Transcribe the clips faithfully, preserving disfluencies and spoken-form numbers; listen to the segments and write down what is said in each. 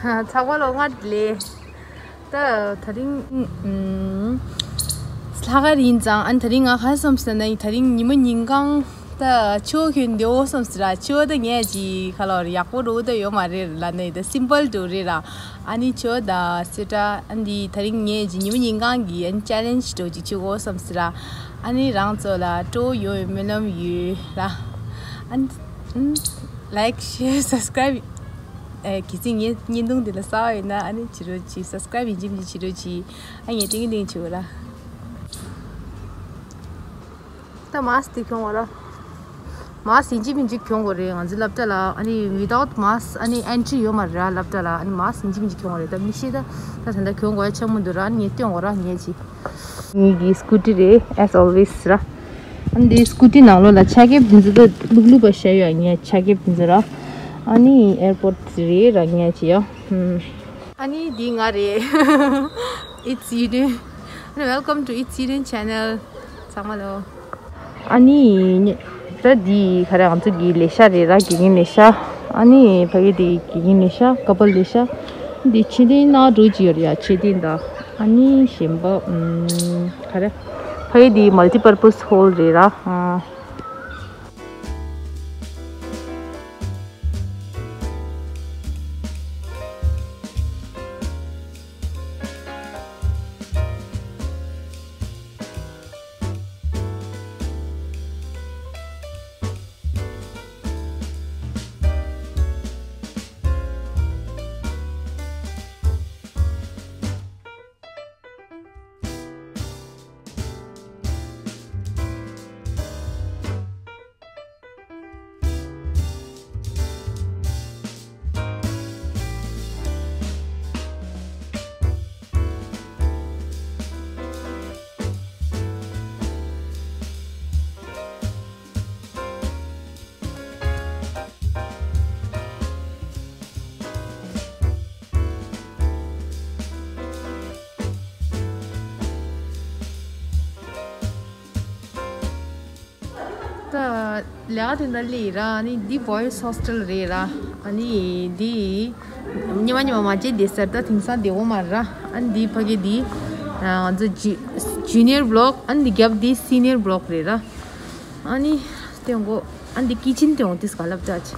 ཚང་མ་ལོ་སྔར་ལས། ད་དེ་རིང་ཨམ། ལྷག་དཀར་ཡིན་ཙང་ཨ་ནི་དེ་རིང་ང་ག་རེ་བསམ་ཟེར་ན་དེ་རིང་ཉི་མ་ཉིན་གང་ད་ཆུ་བོ་གྱོན་བསྡད་ཡོད་བསམ་ཟེར་ར། ཆུ་བོ་ད་ངས་ཅིག་ག་ལོར་ཡག་པོ་འགྲོ་ད་ཡོད་མ་རེད་ལབ་ནས་ད་སིམ་པལ་འགྲོ་རེད་ར། ཨ་ནི་ཆུ་བོ་ད་སི་ཏྲ་ཨ་ནི་དེ་རིང་ངས་ཅིག་ཉི་མ་ཉིན་གང་གི་ཨ་ནི་ཅེ་ལེན་ཇི་འགྲོ་ཅིག་བྱེད་དགོས་བསམ་ཟེར་ར། ཨ་ནི་རང་ཚོ་ལ་སྤྲོ་ཡོང་བའི་སྨོན་ལམ་ཡོད་ར། ཨ་ནི་ལའིག་ཤེར་སབ་སི་ཀ་རའིབ། ཨེ། གལ་སྲིད་ངའི་བརྙན་ཐུང་འདི་ལ་གསར་པ་ཡིན་ན་ཨ་ནི་བྱེད་རོགས་གྱིས། སབ་སི་ཀ་རའིབ་ཡིན་གཅིག་མིན་གཅིག་བྱེད་རོགས་གྱིས། ཨ་ངས་ཏིང་ཏིང་བྱེད་དགོས་ར། ད་མཱསི་དེ་གྱོན་དགོས་ར། མཱསི་ཡིན་གཅིག་མིན་གཅིག་གྱོན་དགོས་རེད། ང་ཚོའི་སློབ་གྲྭ་ལ་ཨ་ནི་without mask ཨ་ནི་ཨེན་ཊི་རི་ཡོད་མ་རེད་ར། སློབ་གྲྭ་ལ་ཨ་ནི་མཱསི་ཡིན་གཅིག་མིན་གཅིག་གྱོན་དགོས་རེད། ད་མི་ཤེས་ད། ད་ད་ལྟ་གྱོན་དགོས་ཡ་ཆགས་མི་འདུག་ར། ཨ་ནི་ངས་སྟོན་དགོས་ར་ངས་ཅིག་ངེད་ཀྱི་སྐུ་ཊི་རེད། as always ར། ཨ་ནི་འདི་སྐུ་ཊི་ནང་ལོགས་ལ་ཆ་ཁེབས་འདི་ཚོ་ད་ལུག་ལུག་པ་བཞག་ཡོད། ངས་ཆ་ཁེབས་འདི་ཚོ་ར། ཨ་ནི་ཨེར་པོ་ཊི་རེད་ར་ངས་ཅི་ཡ། ཨ་ནི་འདི་ང་རེད། It's Yudun. Welcome to It's Yudun channel. ཚང་མ་ལོ། ཨ་ནི་ད་འདི་ག་རེ་ང་ཚོ་གི་ལས་ཤག་རེད་ར། དགེ་རྒན་ལས་ཤག་ཨ་ནི་ཕ་གི་འདི་དགེ་རྒན་ལས་ཤག་ཀ་པལ་ལས་ཤག་འདི་ཕྱི་དེ་ནང་འགྲོ་གི་ཡོད་རེད་ཡ། ཕྱི་དེ་འདི་ཨ་ནི་གཞན་པ་ཨམ། ག་རེ་ཕ་གི་འདི་མལ་ཊི་པར་པོ་སི་ཧོལ་རེད་ར། ཨ། ད་ལས་ཀ་དེ་འདྲ་ལས་ར། ཨ་ནི་འདི་བོ་ཡི་སི་ཧོ་སི་ཊལ་རེད་ར། ཨ་ནི་འདི་ཉི་མ་ཉི་མ་མ་བརྗེད་བསྡད་ས་རེད། ད་དེང་སང་བསྡད་ཡོད་མ་རེད་ར། ཨ་ནི་འདི་ཕ་གི་འདི་ང་ཚོ་ཇུ་ཇུ་ནི་ཡར་བྷི་ལོག་ཨ་ནི་འདི་རྒྱབ་འདི་སི་ནི་ཡར་བྷི་ལོག་རེད་ར། ཨ་ནི་སྟོན་གོ། ཨ་ནི་འདི་ཀི་ཆེན་སྟོན་གོ། དེ་སྐབས་སློབ་གྲྭ་ཆེ།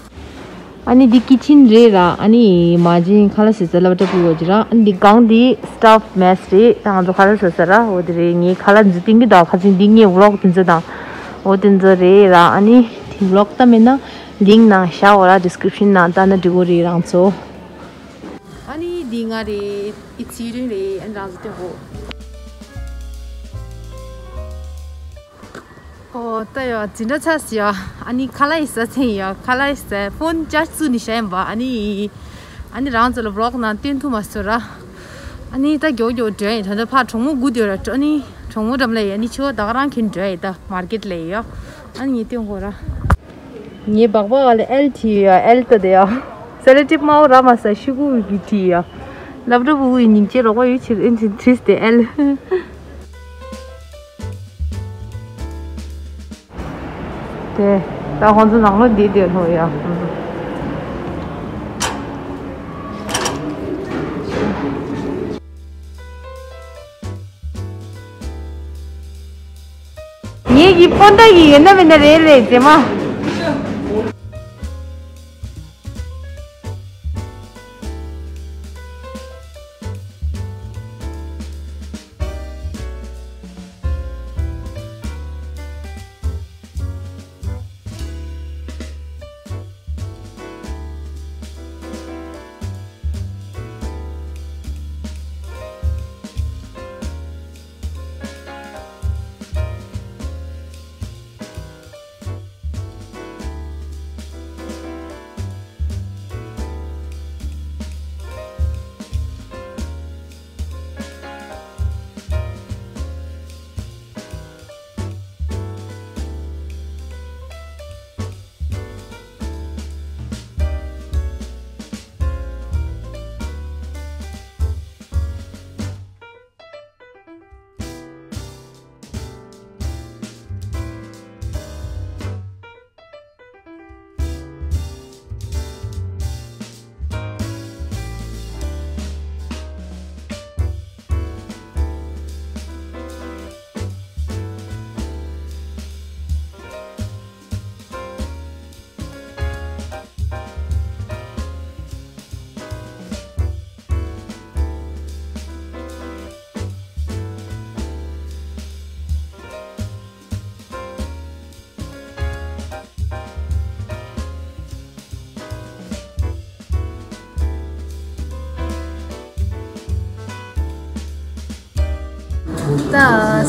ཨ་ནི་འདི་ཀི་ཆེན་རེད་ར། ཨ་ནི་མ་བྱན་ཁ་ལག་བཟོ་ས་སློབ་གྲྭ་ཕུག་ཡོད་ཀྱི་ར། ཨ་ནི་འདི་སྒང་འདི་སི་ཊཱཕ་མེ་སི་རེད། ད་ང་ཚོ་ཁ་ལག་བཟོ་ས་ར། འོ་དེ་རེད། ངས་ཁ་ལག་འཛུལ་སྟེང་གི་ད་ཁ་ཚིག་འདི་ངའི་བྷི་ལོག་དེ་ཚོ་དང་། འོ་དེ་ཚོ་རེད་ར། ཨ་ནི་དེ་བྷི་ལོག་ལྟ་མེད་ན་ལིང་ཀི་ནང་བཞག་འོ་ར། ཌི་སི་ཀི་རིབ་ཤན་ནང་ལྟ་ན་འགྲིག་གོ་རེད་རང་ཚོ། ཨ་ནི་འདི་ང་རེད། ཨི་ཚི་རིང་རེད། ཨ་ནི་རང་ཚོ་སྟོན་གོ། ཨོ་ད་ཡ་འཛིན་གྲྭ་ཚར་སོང་ཡ། ཨ་ནི་ཁ་ལག་ཡི་ཟ་ཚན་ཡ། ཁ་ལག་ཡི་ཟ། ཕོན་ཅར་ཇི་བཙུགས་ནས་བཞག་ཡིན་པ། ཨ་ནི་ཨ་ནི་རང་ཚོ་ལ་བྷི་ལོག་ནང་སྟོན་ཐུབ་མ་སོང་ར། ཨ་ནི་ད་མགྱོགས་མགྱོགས་འགྲོ་ཡིན། ད་ལྟ་ཕར་གྲོགས་མོ་སྒུག་བསྡད་ཡོད་ར། ཨ་ནི་གྲོགས་མོ་འགྲམ་ལ་ཡ། ཨ་ནི་ཕྱི་པོ་ད་ག་རང་གིན་འགྲོ་ཡ་ཡིན་ད་མར་ཀེཊ་ལ་ཡ། ཨ་ནི་ངས་སྟོན་གོ་ར། ངའི་སྦག་སྦག་ལ་ཨེལ་བྲིས་ཡོད་ཡ། ཨེལ་ལྟ་དེ་ཡ། སེ་ལོ་ཊེབ་དམར་པོ་ར་མ་ཟ་ཤུ་གུ་གི་བྲིས་ཡ། སློབ་གྲྭ་ཕྲུ་གུ་ཡི་སྙིང་རྗེ་རོགས་པ་ཡོད་ཕྱིར་ཨེན་ཅིན་བྲིས་ཏེ་ཨེལ། དེ་ད་ཁོང་ཚོ་ནང་ལོགས་འདི་དེ་ལྷོ་ཡ། ངེད་ཀྱི་སྤུན་ཟླ་ཡི་ཡོད་ན་མེད་ན་རེད་ལས་རྗེས་མ།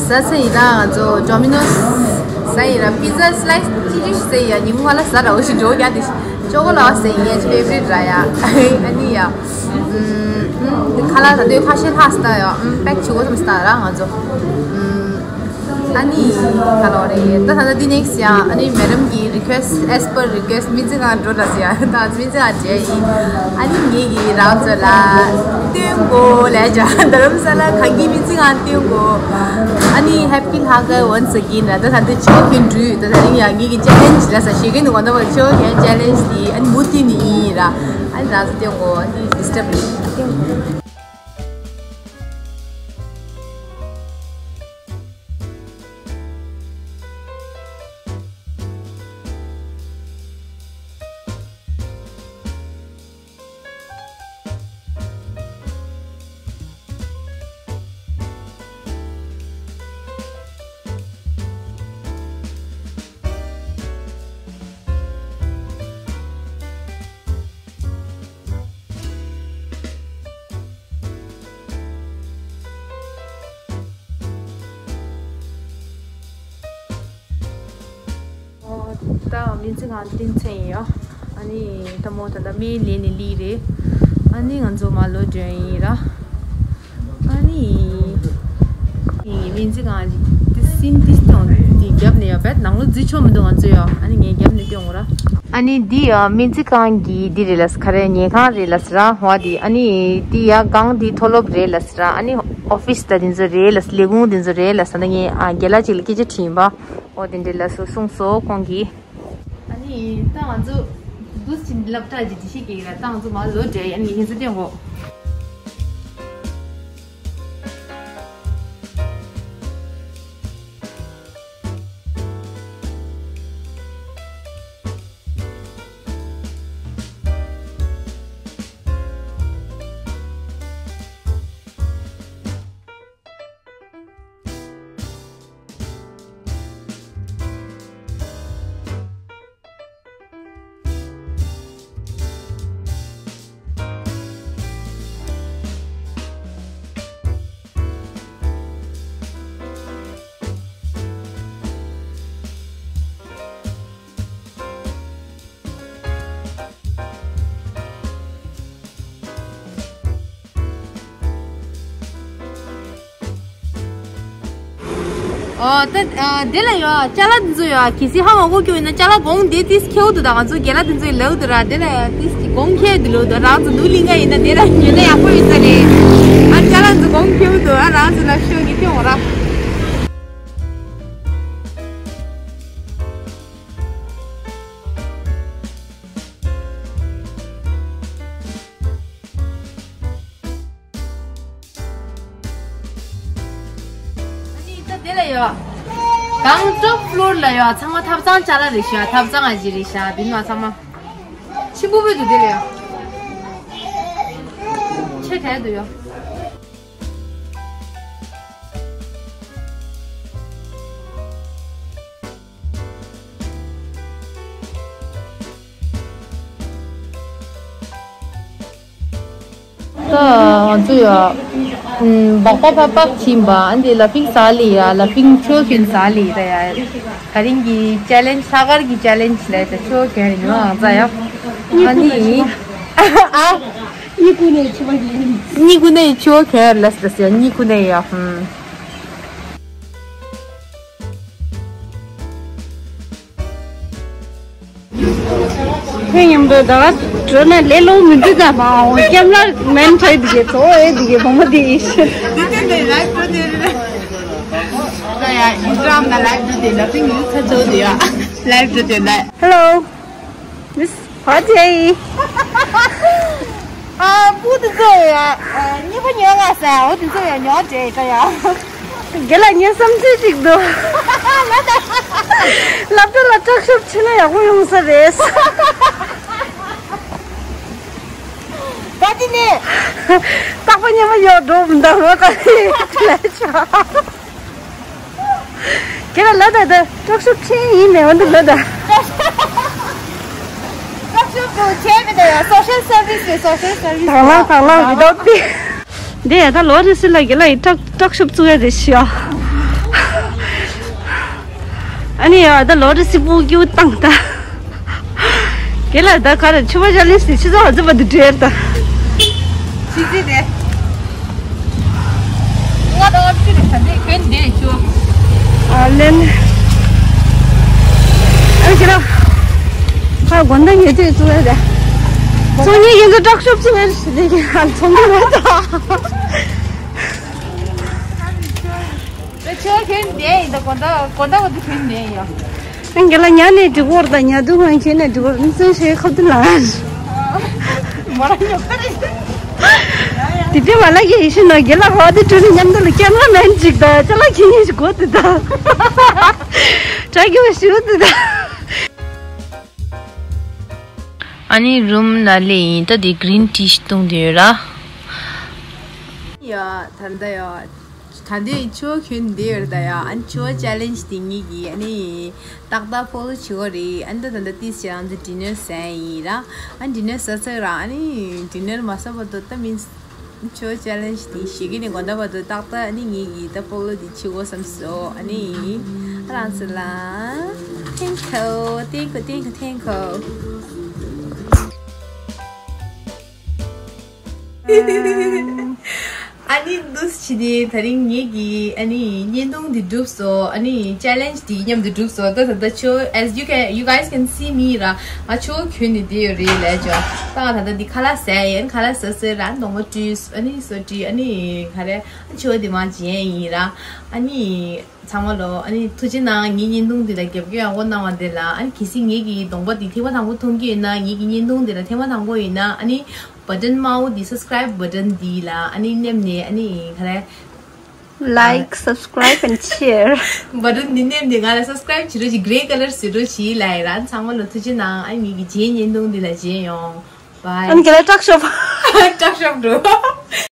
ཟ་ས་ཡིན་ན་ང་ཚོ་ཌོ་མི་ནོ་སི་ཟ་ཡིན་ར། པི་ཛ་སི་ལའི་སི་ཅི་ཅི་ཟ་ཡིན་ཡ། ཉིན་མོ་ང་ལ་ཟ་ར་འོ་ཞིག་འགྲོ་རྒྱ་དེ་ཅོ་ཀོ་ལ་ཟ་ཡིན་ཡ། ཅི་ཕེ་ཝ་རི་ཊི་ར་ཡ། ཨ་ནི་ཡ། ཁ་ལག་ད་དུས་ཁ་ཤས་ལྷག་སྟ་ཡ། པེག་བྱེད་དགོས་བསམ་སྟ་ར་ང་ཚོ། ཨ་ནི་ཁ་ལོ་རེད། ད་ད་ད་འདི་ནེག་སི་ཡ། ཨ་ནི་མེ་ཌམ་གི་རི་ཀུ་ཨེ་སི་ཊི། as per request སྨན་རྩིས་ཁང་འགྲོ་ལ་ཟེར་ཡ། ད་སྨན་རྩིས་ཁང་མཇལ་ཡིན། ཨ་ནི་ངེད་ཀྱིས་རང་ཚོ་ལ་སྟོན་དགོས་ལས་ཀྱང་རྡ་རམ་ས་ལ་གངས་སྐྱིད་སྨན་རྩིས་ཁང་སྟོན་དགོས། ཨ་ནི་ཧེ་པི་ལྷག་དཀར་once again ར། ད་ད་འདི་ཆོ་གན་འགྲུལ་ད་ད་རིང་ཡ་ངེད་ཀྱི་ཅེ་ལེན་ཇི་ལ་ས་ཞེ་གན་དུ་གོ་ད་བ་ཆོ་གན་ཅེ་ལེན་ཇི་དེ་ཨ་ནི་མུ་མཐུད་ནི་ཡིན་ར། ཨ་ནི་རང་ཚོ་སྟོན་དགོས། ཨ་ནི་ཌི་སི་ཊབ་རེད། ད་སྨན་རྩིས་ཁང་སྟེང་ཚན་ཡིན་ཡོ། ཨ་ནི་ད་མོ་ད་ལྟ་སྨན་ལས་ནི་ལི་རེད། ཨ་ནི་ང་ཚོ་མ་ལོ་སྒྲོན་ཡིན་ར། ཨ་ནི་སྨན་རྩིས་ཁང་གི་དེ་སིན་དིས་དང་དེ་རྒྱབ་ནས་ཡོད་པས་ནང་ལོ་རྫི་ཆོག་མི་འདུག་ང་ཚོ་ཡོ། ཨ་ནི་ངས་རྒྱབ་ནས་སྟོན་འོང་ར། ཨ་ནི་འདི་ཡ་སྨན་རྩིས་ཁང་གི་འདི་རེད་ལ་ཁ་རེ་ཉལ་ཁང་རེད་ལ་ར་ཧོ་དི། ཨ་ནི་འདི་ཡ་སྒང་འདི་མཐོ་སློབ་རེད་ལ་ར། ཨ་ནི་ཨོ་ཕི་སི་ད་འདི་ཚོ་རེད་ལ། ལས་ཁུངས་འདི་ཚོ་རེད་ལ་ས། ད་ངས་ཨ་རྒན་ལགས་ཅིག་ལ་སྐད་ཆ་དྲིས་པ། ཨོ་དེ་འདྲ་ལ་སོ་གསུངས་སོ་ཁོང་གིས། ཨ་ནི་ད་ང་ཚོ་འདུག་ཕྱིན་སློབ་གྲྭ་གི་འདི་ཤེས་ཀྱི་ར། ད་ང་ཚོ་མ་ལོ་འདྲ་ཡ་ནི་ཧིན་སི་ཏེ་འོ། ཨོ་ད་དེ་ལ་ཡོད་ཅ་ལག་འདི་ཚོ་ཡོད། གལ་སྲིད་ཧ་མ་གོ་ཁྱོད་ཡིན་ན་ཅ་ལག་གོང་དེ་ཏིས་ཁེའུ་འདུག་ད་ང་ཚོ་རྒན་ལགས་འདི་ཚོ་ཡི་ལེའུ་འདུག་ར། དེ་ལ་ཡང་ཏིས་ཀྱི་གོང་ཁེ་འདི་ལོ་འདུག་རང་ཚོ་ནུ་གླིང་ག་ཡིན་ན་དེ་ལ་ཡོད་ན་ཡག་པོ་ཡོད་ས་རེད། ཨ་ཅ་ལག་འདི་ཚོ་གོང་ཁེའུ་འདུག་ཨ་རང་ཚོ་ལ་ཤོད་ཀྱི་ཐེ་འོང་ར། ཨ་ནི་ད་དེ་ལ་ཡོད། གང་ཊོབ་ཕི་ལོར་ལ་ཡོད། ཚང་མ་ཐབ་ཚང་ཅ་ལག་རེད་ཤག་ཐབ་ཚང་ཨ་ཅི་རེད་ཤག་དེ་ནང་ཚང་མ་ཆེན་པོ་བོད་དུ་དེ་ལ་ཡོད། ཆེ་གྲས་དུ་ཡོད། ད་ང་ཚོ་ཡ་སྦག་སྦག་ཕག་ཕག་ཕྱིན་པ། ཨ་འདི་ལ་ཕིང་ས་ལི་ཡ། ལ་ཕིང་ཆོ་ཁིན་ས་ལི་ད་ཡ། ད་རིང་གི་ཅེ་ལེན་ཇི་ལྷག་དཀར་གི་ཅེ་ལེན་ཇི་ལས་ད་ཆོ་ཁན་རི་ཉོ་ཨང་ཙ་ཡ། ཨ་ནི་ཨ་གཉིས་ཀུན་ནས་ཆོ་ཁན་ལས་ད་ཡ། གཉིས་ཀུན་ནས་ཡ། ཧུམ། ཁོས་མཉམ་དུ་ད་ག་འགྲོ་ན་ལས་སླ་པོ་མི་འདུག་ད་མ་འོང་སྐྱབས་ལ་མེན་ཁྲའི་འདི་གས་ཚོ་ཨེ་འདི་གས་བུ་མོ་འདི་ཡིན་ཤི། འདི་དེ་ནས་ལའིབ་འགྲོ་དེ་རེད། ད་ཡ་ཨིན་སི་ཊ་གྷ་རམ་ན་ལའིབ་འགྲོ་དེ་ལ་ཕིང་ཡུ་ཚ་ཚོ་དེ་ཡ་ལའིབ་འགྲོ་དེ་ལ། Hello Miss Hajai. ཨ་བུ་དེ་ཚོ་ཡ་ཨ་གཉིས་པ་ཉོ་ང་ཟེར། འོ་དེ་ཚོ་ཡ་ཉོ་བྲེལ་ད་ཡ། རྒན་ལགས་ངའི་བསམ་ཚུལ་གཅིག་འདུག་སློབ་གྲྭ་ལ་ཊག་ཤོབ་ཕྱེ་ན་ཡག་པོ་ཡོང་ས་རེད། ད་དེ་ནས་རྟག་པར་ཉན་པ་ཡོད་འགྲོ་མི་འདུག་ང་ག་རེ་ལས་བྱ། རྒན་ལགས་ལོས་ད་ད་ཊག་ཤོབ་ཕྱེ་ཡིན་མེད་འོ་འདི་ལོས་ད། ཊག་ཤོབ་དུ་ཕྱེ་མི་འདུག་ཡ། སོ་ཤལ་སར་བིས་རེད། སོ་ཤལ་སར་བིས། དང་བླངས་དང་བླངས་ཝི་དའུཊ་པེ། འདི་ཡ་ད་ལོ་རེ་སི་ལ་གི་ལ་ཡི་ཊག་ཊག་ཤོབ་བཙུགས་ཡ་རེད་ཤི་ཡ། ཨ་ནི་ཡ་ད་ལོ་རེ་སི་པུ་ཀྱུ་བཏང་ད། གི་ལ་ད་ག་རེ་ཆུ་བ་ཅ་ལེན་སི་ཆུ་ཚོད་ཧ་ཙི་བ་དུ་འདྲེར་ད། ཆིག་ཅིག་རེད། ང་ད་ཨོ་ཕི་རི་ས་འདི་གན་འདི་ཆུ། ཨ་ལེན། ཨ་ཁྱེད་རང་། ཁ་དགོན་ད་ཉེ་དུས་བཙུགས་ཡ་རེད། ཚོང་གཉེར་ཡིན་ཚོ་ཊག་ཤོབ་བཙུགས་ཡ་རེད་ལས་ཀྱི་ཧ་ཚོང་གི་མ་ད། ཆོ་ཁྱོད་འདས་ཡིན་ད་གོ་ད་གོ་ད་བ་དུ་ཁྱོད་འདས་ཡིན་ཡ། ཨང་གི་ལ་ཉ་ནས་འགྲིག་གོ་ར་ད་ཉ་དུ་ང་ཁྱེད་ནས་འགྲིག་གོ་ར་ནི་སུན་ཤེས་ཁབ་དུ་ལ། མ་ར་ཉོ་ཁ་རེད། དེ་དེ་མ་ལ་གི་ཡིན་ཤི་ན་གི་ལ་ཧོ་དེ་དུ་ནི་མཉམ་དུ་ལ་ཀེམ་ར་མེན་ཅིག་ད་ཅ་ལ་ཁྱེད་ཉིད་ཞིག་གོ་དུ་ད། དྲ་གི་བ་ཞུ་དུ་ད། ཨ་ནི་རུམ་ནང་སླེབས་ཡིན། ད་དེ་གི་རིན་ཊི་ཞིག་བཏུང་དེ་ཡོད་ར། ཡ་ད་ལྟ་ཡ། ད་ལྟའི་ཆོ་གྱོན་དེ་ཡོད་ར་ད་ཡ། ཨ་ནི་ཆོ་ཅ་ལེན་ཇི་དེ་ངེད་ཀྱི་ཨ་ནི་ཏག་ཏག་ཕོ་ལོ་བྱེད་དགོས་རེད། ཨ་ནི་ད་ད་ལྟ་ཏིས་ཅེ་རང་ཚོ་ཌི་ནར་ཟ་ཡིན་ར། ཨ་ནི་ཌི་ནར་ཟ་ཚར་ར། ཨ་ནི་ཌི་ནར་མ་ཟ་བར་དུ་ད་མིན། ཆོ་ཅ་ལེན་ཇི་དེ་ཞིག་གི་ནི་དགོན་ད་བར་དུ་ཏག་ཏག་ཨ་ནི་ངེད་ཀྱི་ད་ཕོ་ལོ་དེ་བྱེད་དགོས་བསམ་སོ། ཨ་ནི་ཨ་རང་ཚོ་ལ་ཐེང་ཁོ་ཐེང་ཁོ་ཐེང་ཁོ་ཐེང་ཁོ། ཨ་ནི་འདུག་སེ་བྱས་ཏེ་དེ་རིང་ངེད་ཀྱིས་ཨ་ནི་བརྙན་ཐུང་འདི་བསྒྲུབས་སོང་། ཨ་ནི་ཅ་ལེན་ཇི་འདི་མཉམ་དུ་བསྒྲུབས་སོང་། ད་ད་ལྟ་ཆོ་as you can, you guys can see me ར། ང་ཆོ་གྱོན་ནས་བསྡད་ཡོད་རེད་ལས་ཆོ། ད་ང་ད་ལྟ་འདི་ཁ་ལག་ཟས་ཡིན། ཁ་ལག་ཟ་ཟས་ར་གདོང་པ་བཀྲུས། ཨ་ནི་སོ་བཀྲུས། ཨ་ནི་ག་རེ་ཆོ་འདི་མ་བྱས་ཡིན་ར། ཨ་ནི་ཚང་མ་ལོ་ཨ་ནི་ཐུགས་རྗེ་གནང་། ངའི་བརྙན་ཐུང་འདི་ལ་རྒྱབ་སྐྱོར་ཡག་པོ་གནང་བ་འདི་ལ། ཨ་ནི་གལ་སྲིད་ངེད་ཀྱི་གདོང་པ་འདི་ཐེངས་མ་དང་པོ་མཐོང་གི་ཡོད་ན། ངེད་ཀྱི་བརྙན་ཐུང་འདི་ལ་ཐེངས་མ་དང་པོ་ཡིན་ན། ཨ་ནི་བ་ཊན་དམར་པོ་འདི་སབ་སི་ཀ་རེབ་བ་ཊན་འདི་ལ་ཨ་ནི་མནན་ནས་ཨ་ནི་ག་རེ། Like, subscribe and share. བ་ཊན་འདི་མནན་ནས་ང་ལ་སབ་སི་ཀ་རེབ་བྱེད་རོགས་གྱིས། གྷི་རེ་ཀ་ལར་བཟོ་རོགས་གྱིས་ལབ་ཡིན་ར། ཨ་ནི་ཚང་མ་ལོ་ཐུགས་རྗེ་གནང་། ཨ་ནི་ངེད་ཀྱི་རྗེས་བརྙན་ཐུང་འདི་ལ་མཇལ་ཡོང་། Bye. ཨ་ནི་ག་རེ་ཊག་ཤོབ། ཊག་ཤོབ་འགྲོ།